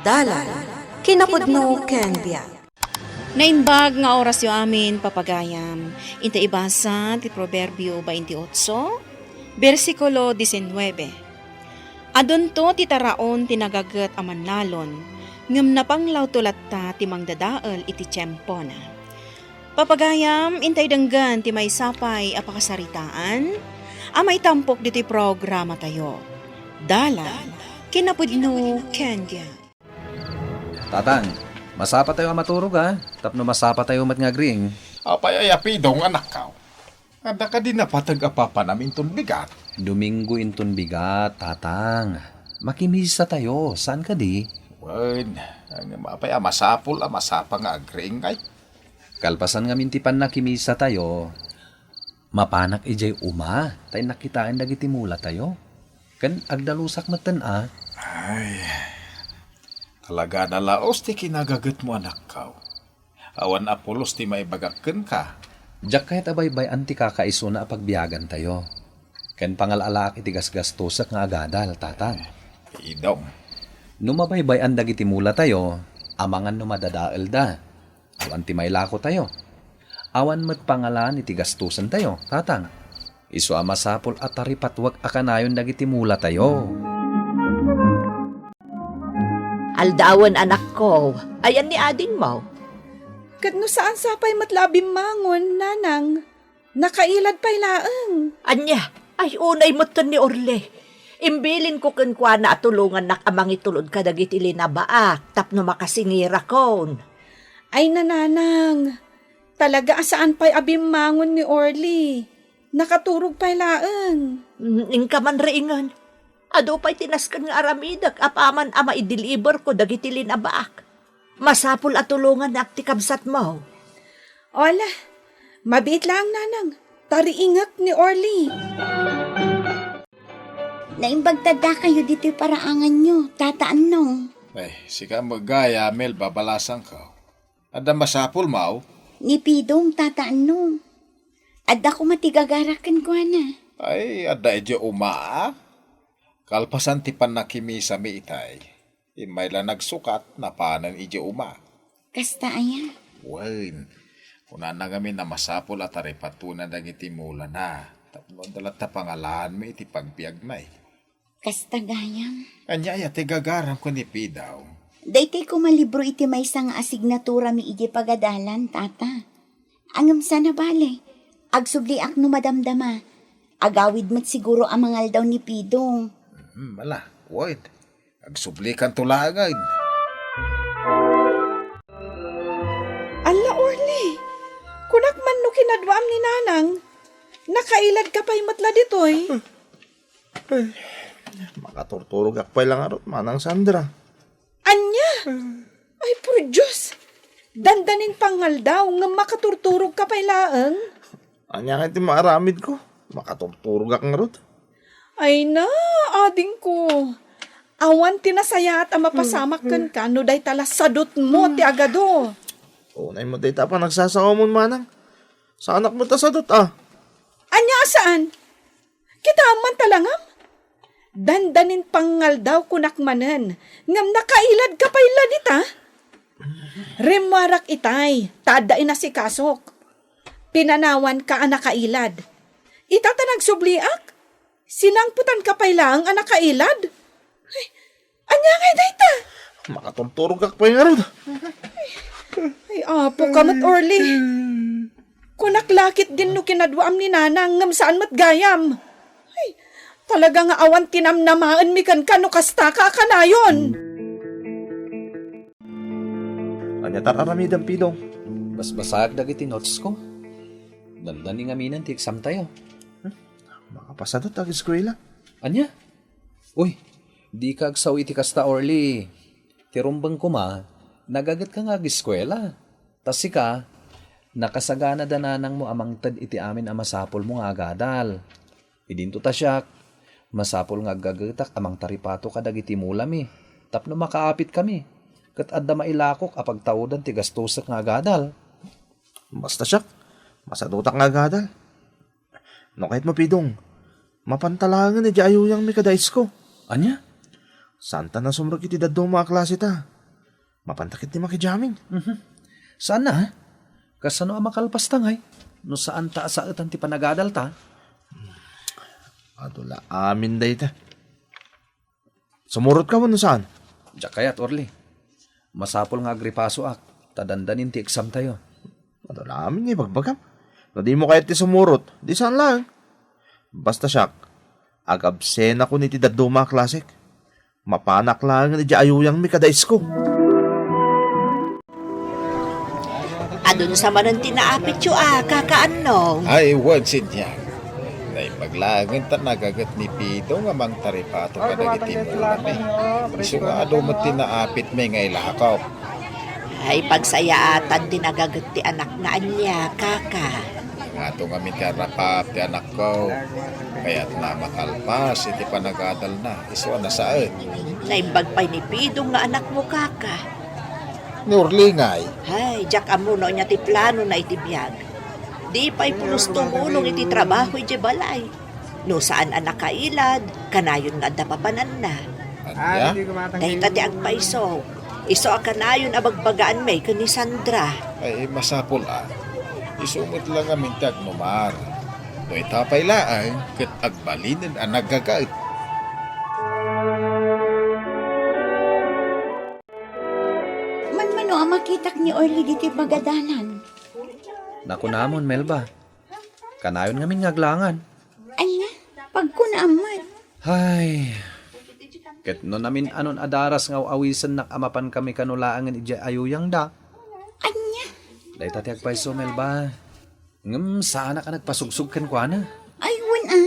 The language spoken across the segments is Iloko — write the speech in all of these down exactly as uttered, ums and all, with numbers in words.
Dalan, kinapudno ken biag. Naimbag nga orasyo amin, papagayam. Inta ibasa ti Proverbio twenty-eight, bersikulo diecinuebe. Adunto ti taraon ti nagaget a mannalon, ngem napanglawto latta ti mangdadael iti tiempona. Papagayam, intay denggen ti maysa pay a pakasaritaan a maitampok ditoy programatayo. Dalan, kinapudno ken biag. Tatang, masapatayo a maturog, a, tapno masapatayo met nga agriing. Apay aya, Pidong, anakko? Adda kadi napateg a papanam inton bigat? Domingo inton bigat, Tatang. Makimisatayo, saan kadi? Wen, ngem apay a masapul a masapa nga agriing, ay? Kalpasan ngamin ti pannakimisatayo, mapanak idiay uma, ta innak kitaen dagiti mulatayo. Ken agdalusak metten a. Ay, talaga a nalaus ti kinagagetmo, anakko. Awan a pulos ti maibagak kenka. Diak kayat a baybay-an ti kakaisuna a pagbiagantayo. Ken pangala-alaak iti gasgastosek nga agadal, Tatang. Idong. No mabaybay-an dagiti mulatayo, amangan no madadaelda. Awan ti mailakotayo. Awan met pangalaan iti gastosentayo, Tatang. Isu a masapul a taripatuek a kanayon dagiti mulatayo. Aldawen, anakko, ayan ni adingmo? Ket no saan sapay met la a bimmangon, nanang, nakailad pay laeng. Ania? Ay, unay metten ni Orly. Imbilinko kenkuana a tulongannak a mangitulod kadagiti linabaak tapno makasingirakon. Ay, nanang, talaga a saan pay a bimmangon ni Orly. Nakaturog pay laeng. Mm, inka man riingen. Adu pay ti nasken nga aramidek apaman a maideliberko dagiti linabaak. Masapul a tulongannak ti kabsatmo. Ala, mabiit laeng, nanang. Ta riingek ni Orly. Naimbag ta addakayo ditoy paraanganyo, Tata Annong. Ay, sika met gayam, Mel, babalasangko. Adda masapulmo? Ni Pidong, Tata Annong. Adda koma ti gagarak kenkuana. Ay, adda idiay uma, a? Kalpasan ti pannakimisami itay, immay la nagsukat, napanen idiay uma. Kasta aya? Wen, kunana ngamin a masapul a taripatuna dagiti mulana, tapno adda latta pangalaanmi iti pagbiagna. Kasta gayam. Ania aya ti gagaram ken ni Pidong? Daytoy koma libro iti maysa nga asignaturami idiay pagadalan, Tata. Ngem saan a bale, agsubliak no madamdama. Agawid met siguro a mangaldaw ni Pidong. Hmm, ala, wen. Agsublikanto laengen. Alla, Orly, kunak man no kinaduaam ni Nanang, nakailadka pay met la ditoy? Ay, makaturturogak pay la ngarud, Manang Sandra. Ania? Ay, por Dios! Dandanin pangaldaw ngem makaturturogka pay laeng? Ania ngay ti maaramidko? Makaturturogak ngarud. Ay na, adingko. Awan ti nasayaat a mapasamak kenka no dayta la sadutmo ti agadu. Unay met dayta a panagsasaomon, Manang. Saanak met a sadut, a. Ania a saan? Kitaem man talangam? Dandanin pangaldaw kunak manen, ngem nakailadka pay la dita? Rimmuarak itay, ta adda inasikasok. Pinanawanka a nakailad. Ita ta nagsubliak? Sinangputanka pay laeng a nakailad? Ay, ania ngay dayta? Makaturturogak pay ngarud. Ay, apo ka met, Orly. Kunak la ketdin no kinaduaam ni Nanang ngem saan met gayam. Ay, talaga nga awan ti namnamaenmi kenka no kastaka a kanayon. Ania ti ar-aramidem, Pidong? Basbasaek dagiti notes ko. Dandani ngaminen ti exam tayo. Hmm? Makapasadut ti ageskuela. Ania? Uy, dika agsao iti kasta, Orly. Ti rumbeng koma, nagagetka nga ageskuela. Ta sika, nakasagana da nanangmo a mangted iti amin a masapulmo nga agadal. Idinto ta siak, masapul nga aggagetak a mangtaripato kadagiti mulami, tapno makaapitkami, ket adda mailakok a pagtaudan ti gastosek nga agadal. Basta siak, masadutak nga agadal. No kayatmo, Pidong, mapanta laengen idiay ayuyangmi kada isko. Ania? Saanta nasumrek iti dadduma a klaseta. Mapanta ketdi makijamming. Mhm. Saan na, ha? Kasano a makalpasta ngay? No saan ta a saetan ti panagadalta? Adu la amin dayta. Sumurotka wenno saan? Diak kayat, Orly. Masapul nga agripasoak, ta dandanin ti exam tayo. Adu la amin nga ibagbagam. No dimo kayat ti sumurot, di saan laeng. Basta siak, agabsenakon iti dadduma a klasek. Mapanak laeng idiay ayuyangmi kada isko. Adun sa manen ti naapityo a, Kaka Annong? Ay, wen, Sinyang. Naimbag laengen ta nagaget ni Pido nga mangtaripato kadagiti mulami. Isu nga adu met ti naapitmi nga ilakaw. Ay, pagsayaatan ti nagaget ti anakna ania, Kaka. Ngato ngamin ti arrapaap ti anakko. Kayatna a makalpas iti panagadalna, isu a nasaet. Naimbag pay ni Pido nga anakmo, Kaka. Ni Orly ngay? Ay, diak ammo no ania ti planona iti biag. Di pay pulos tumulong iti trabaho idiay balay. No saan a nakailad, kanayon nga adda papananna. Ania? Dayta ti agpayso. Isu a kanayon a bagbagaanmi ken ni Sandra. Ay, masapul a. Isu met la ngamin ti agnumar. No ita pay laeng, ket agbalinen a nagagaet. Manmano a makitak ni Orly ditoy pagadalan? Nakunamon, Melba. Kanayon ngamin nga aglangan. Ania? Pagkunaam met. Hay. Ket no namin-anon a daras nga aw-awisennak a mapan kami kano laengen idiay ayuyangda. Ania? Dayta ti agpayso, Melba. Ngem saanak a nagpasugsog kenkuana. Ay, wen a.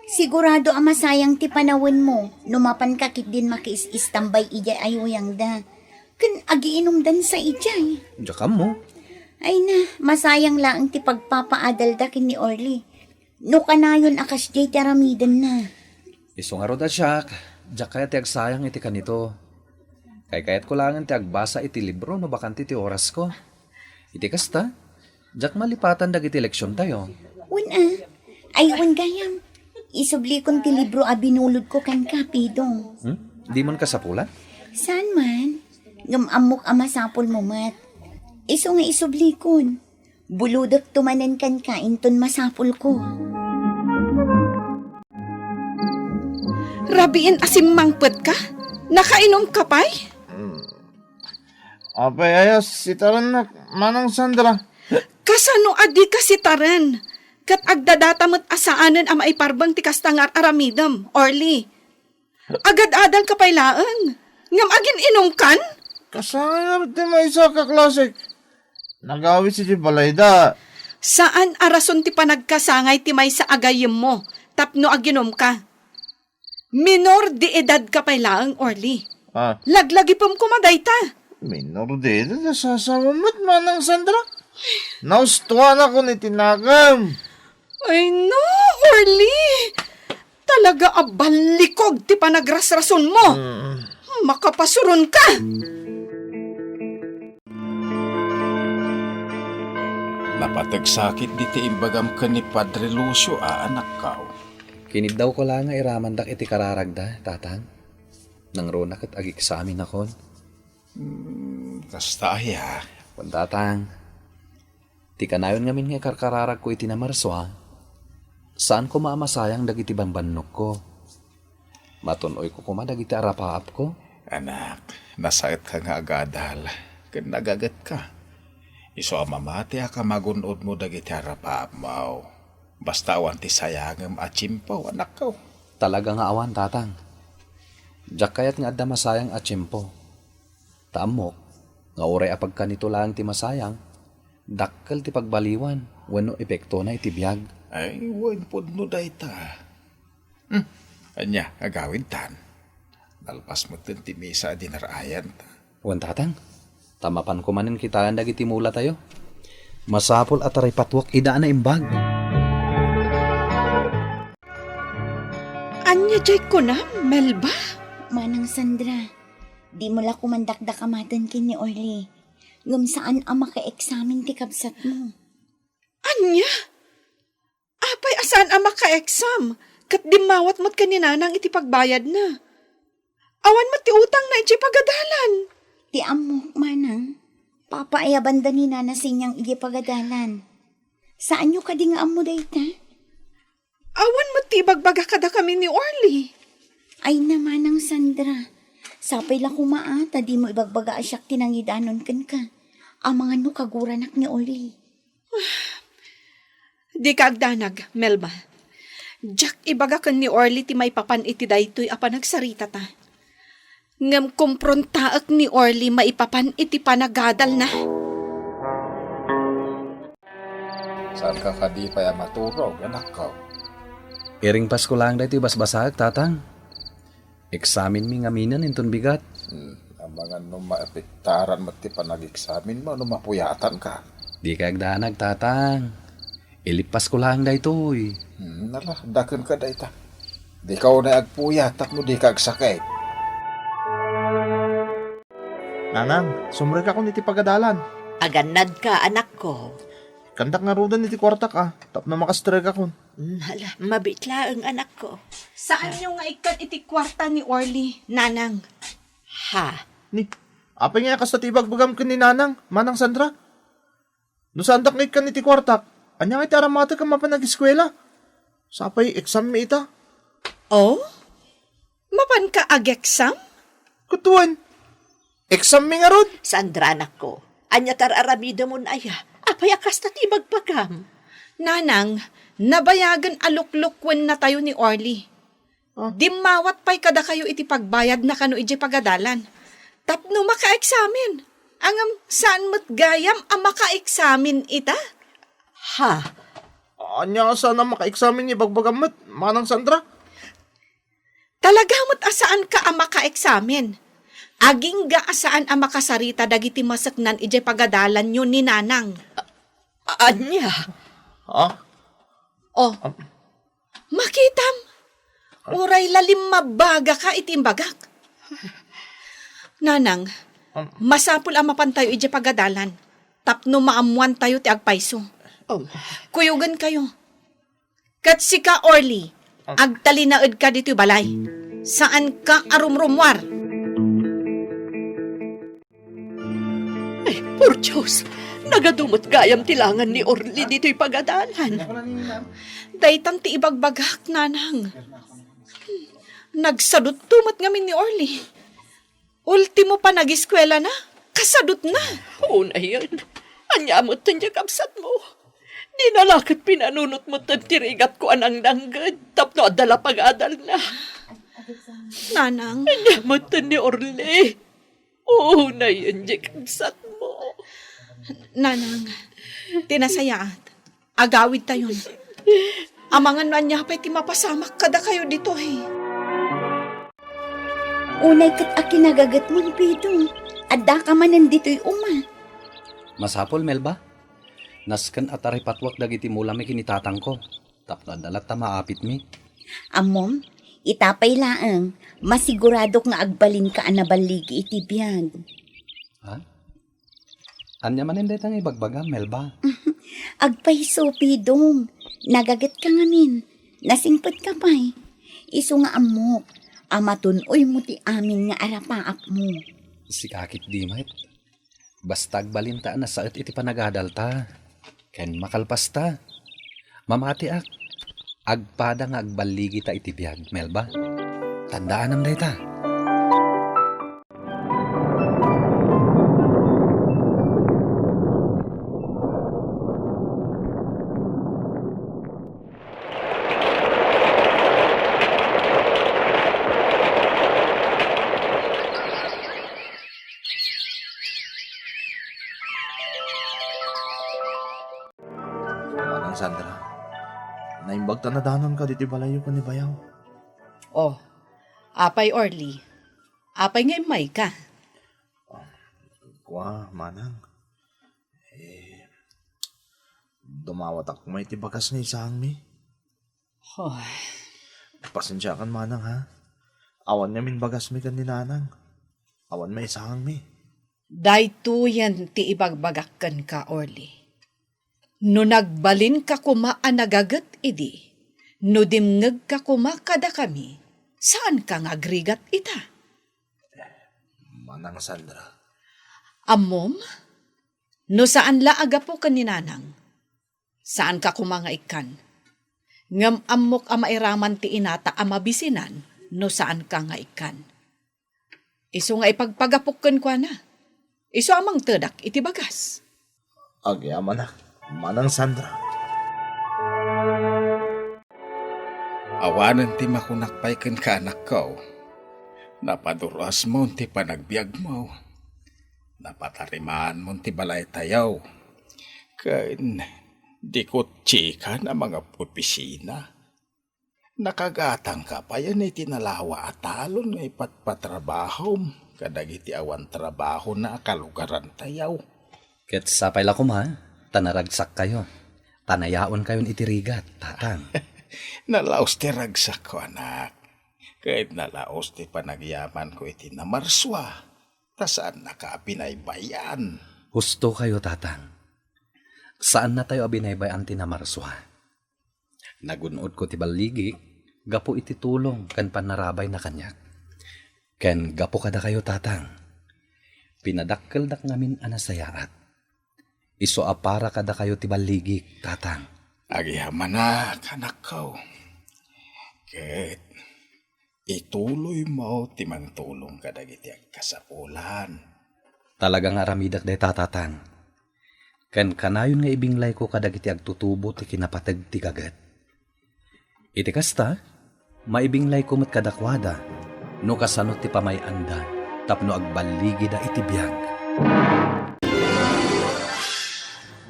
Sigurado a masayang ti panawenmo no mapanka ketdin makiis-istambay idiay ayuyangda. Ken agiinumdan sa idiay. Diak ammo. Ay na, masayang laeng ti pagpapaadalda ken ni Orly. No kanayon a kasdiay ti aramidenna. Isu ngarud a siak, diak kayat ti agsayang iti kanito. Kaykayatko laengen ti agbasa iti libro no bakante ti orasko. Iti kasta, diak malipatan dagiti leksiontayo. Wen a. Ay, wen gayam. Isublikon ti libro a binulodko kenka, Pido. Hmm? Dimon kasapulan? Saan man? Ngem ammok a masapulmo met. Isu nga isublikon. Bulodekto manen kenka inton masapulko. Rabiin a simmangpetka? Nakainumka pay? Hmm. Apay aya sitarennak, Manang Sandra? Kasano a dika sitaren? Ket agdadata met a saanen a maiparbeng ti kasta nga ar-aramidem, Orly. Agad-adalka pay laeng. Ngem agin-inumkan? Kasangay ngarud ti maysa a kaklasek. Nagawis iti balayda. Saan a rason ti panagkasangay ti maysa a gayyemmo tapno aginumka. Minor de edad ka pay laeng, Orly. Ah. Laglagipem koma dayta. Minor de edad a sasawa met, Manang Sandra? Naustuanakon iti nakem. Ay no, Orly! Talaga a ballikog ti panagrasrasonmo. Mm. Makapasuron ka! Napateg sakit diti imbagam ken ni Padre Lucio a anakkaw. Kiniddawko la nga iramandak iti kararagda, Tatang. Nangruna ket agiksaminakon. Hmm, kasta aya? Wen, Tatang. Ti kanayon ngamin nga ikarkararagko iti Namarsua, saan koma a masayang dagiti bambannokko. Matun-oyko koma dagiti arapaapko. Anak, nasaetka nga agadal, ken nagagetka. Isu a mamati a kamagun-odmo dagiti arapaapmo. Basta awan ti sayangem a tiempo, anakko. Talaga nga awan, Tatang. Diak kayat nga adda masayang a tiempo. Ta ammok nga uray apagkanito laeng ti masayang, dakkel ti pagbaliwan wenno epektona iti biag. Ay, wen pudno dayta. Hmm, ania, agawidtan? Nalpas metten ti misa a dinarayan ta. Wen, Tatang, ta mapanko manen kitaen dagiti mulatayo. Masapul a taripatuak ida a naimbag. Ania diay kunam, Melba? Manang Sandra, dimo la koman dakdakamaten ken ni Orly. Ngem saan a makaeksamen ti kabsatmo. Ania? Apay a saan a makaeksam ket dimmawat met ken ni Nanang iti pagbayadna? Awan met ti utangna idiay pagadalan. Ti ammok, manang, papaayabanda ni Nana Senyang idiay pagadalan. Saanyo kadi nga ammo dayta? Awan met ti ibagbaga kadakami ni Orly. Ay na, Manang Sandra, sapay la koma a ta dimo ibagbaga a siak ti nangidanon kenka. Amangan no kaguranak ni Orly. Dika agdanag, Melba. Diak ibaga ken ni Orly ti maipapan iti daytoy a panagsaritata. Ngem komprontaek ni Orly maipapan iti panagadalna. Saanka kadi pay a maturog, anakko? Iring Pasko laeng daytoy basbasaek, Tatang. Eksamenmi ngaminen inton bigat. Hmm, amangan no maapektaran met ti panageksamen mo no mapuyatanka. Dika agdanag, Tatang. Ilippasko laeng daytoy. Hmm, ala, dakenka dayta. Dika unay agpuyat tapno dika agsakit. Nanang, sumrekakon iti pagadalan. Agannadka, anakko. Ikkandak ngaruden iti kuartak a, tapno makastrek akon. Hmm, hala, mabiit laeng, anakko. Saanyo nga ikkan iti kuarta ni Orly, Nanang? Ha? Ni, apay nga kasta ti ibagbagam ken ni Nanang, Manang Sandra? No saandak nga ikkan iti kuartak, ania nga iti aramatek a mapan ageskuela? Sapay eksammi ita. Oh? Mapanka ageksam? Kutuan. Eksammi ngarud. Sandra, anakko, ania ti ar-aramidemon aya? Apay a kasta ti ibagbagam? Nanang, nabayagen a luklukennatayo ni Orly. Ah. Dimmawat pay kadakayo iti pagbayadna kano idiay pagadalan. Tapno makaeksamen. Ngem saan met gayam a makaeksamen ita? Ha? Ania a saan a makaeksamen nga ibagbagam met, Manang Sandra? Talaga met a saanka a makaeksamen. Agingga a saan a makasarita dagiti maseknan idiay pagadalanyo ni Nanang. A-, ania? Ha? Oh. Am- Makitam, uray la limmabagaka iti imbagak. Nanang, Am- masapul a mapantayo idiay pagadalan tapno maammoantayo ti agpayso. Um. Kuyogenkayo. Ket sika, Orly, agtalinaedka ditoy balay. Saanka a rumrummuar. Ay, por Dios, nagadu met gayam ti langan ni Orly ditoy pagadalan. Daytan ti ibagbagak, Nanang. Nagsadutto met ngamin ni Orly. Ultimo panageskuelana, kasadutna. Unayen, ania met ti kabsatmo? Dina la ket pinanunot met ti rigatko a nangdangged tapno adda la pagadalna. Nanang. Ania met ni Orly? Unayen ti kabsatmo. Nanang, ti nasayaat, agawidtayon. Amangan no ania pay ti mapasamak kadakayo ditoy. Unay ket a kinagagetmon, Pedro. Addaka manen ditoy uma. Masapul, Melba. Nasken a taripatuak dagiti mulami ken ni tatangko. Tapno adda latta maapitmi. Ammom, ita pay laeng, masiguradok nga agbalinka a naballigi iti biag. Ha? Ania manen dayta nga ibagbagam, Melba? Agpayso, Pedro. Nagagetka ngamin. Nasingpetka pay. Isu nga ammok a matun-oymo ti amin nga arapaapmo. Sika ketdi met. Basta agbalinta a nasaet iti panagadalta ken makalpasta. Mamatiak, agpada nga agballigita iti biag, Melba. Tandaanam dayta. Manang Sandra, naimbag ta nadanonka ditoy balayyo ken ni Bayaw. Oh, apay, Orly? Apay nga immayka? Kua, Manang. Eh, dumawatak koma iti bagas nga isaangmi. Hoy. Pasensiakan, Manang, ha? Awan ngamin bagasmi ken ni Nanang. Awan maisaangmi. Daytoyen ti ibagbagak kenka, Orly. No nagbalinka koma a nagaget idi, no dimngegka koma kadakami, saanka nga agrigat ita. Manang Sandra, Ammom, no saan la a gapu ken ni Nanang, saanka koma nga ikkan. Ngem ammok a mairaman ti inata a mabisinan no saanka nga ikkan. Isu nga ipagpagapok kenkuana. Isu a mangtedak iti bagas. Agyamanak, Manang Sandra. Awanen ti makunak pay kenka, anakko. Napadur-asmon ti panagbiagmo. Napatarimaanmon ti balaytayo. Ken di kutsika a mangap-opisina. Nakagatangka payen iti nalawa a talon nga ipatpatrabahom kadagiti awan trabahona a kalugarantayo. Ket sapay la koma, ta naragsakkayo, ta nayaonkayon iti rigat, Tatang. Nalaos ti ragsakko, anak. Ket nalaos ti panagyamanko iti namarsua, ta saannaka a binaybay-an. Husto kayo, Tatang. Saannatayo a binaybay-an ti namarsua. Nagun-odko ti balligik gapu iti tulong ken pannarabay na kaniak. Ken gapu kadakayo, Tatang, pinadakkeldak ngamin a nasayaat. Isu a para kadakayo ti balligik, Tatang. Agyamanak, anakko. Ket ituloymo ti mangtulong kadagiti agkasapulan. Talaga nga aramidek dayta, Tatang. Ken kanayon nga ibinglayko kadagiti agtutubo ti kinapateg ti gaget. Iti kasta, maibinglayko met kadakuada no kasano ti pamay-anda tapno agballigida iti biag.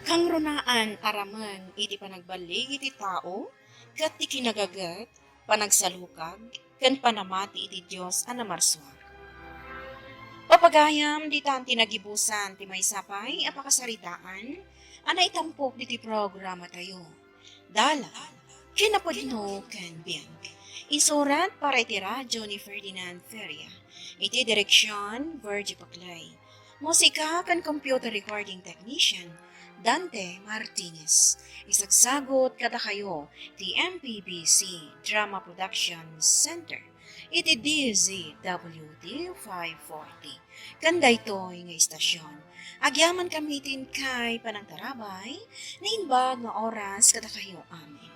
Kangrunaan a rameng iti panagballigi ti tao ket ti kinagaget, panagsalukag, ken panamati iti Dios a namarsua. Papagayam, ditan ti nagibusan ti maysa pay a pakasaritaan a naitampok ditoy programatayo. Dalan, kinapudno ken biag. Insurat para iti radyo ni Ferdinand Feria. Iti direksyon, Virgie Paclay. Musika ken computer recording technician, Dante Martinez. Isagsagut kadakayo ti M P B C Drama Production Center iti D Z W T five forty. Ken daytoy nga istasyon, agyamankami ti inkay panangtarabay, naimbag nga oras kadakayo amin.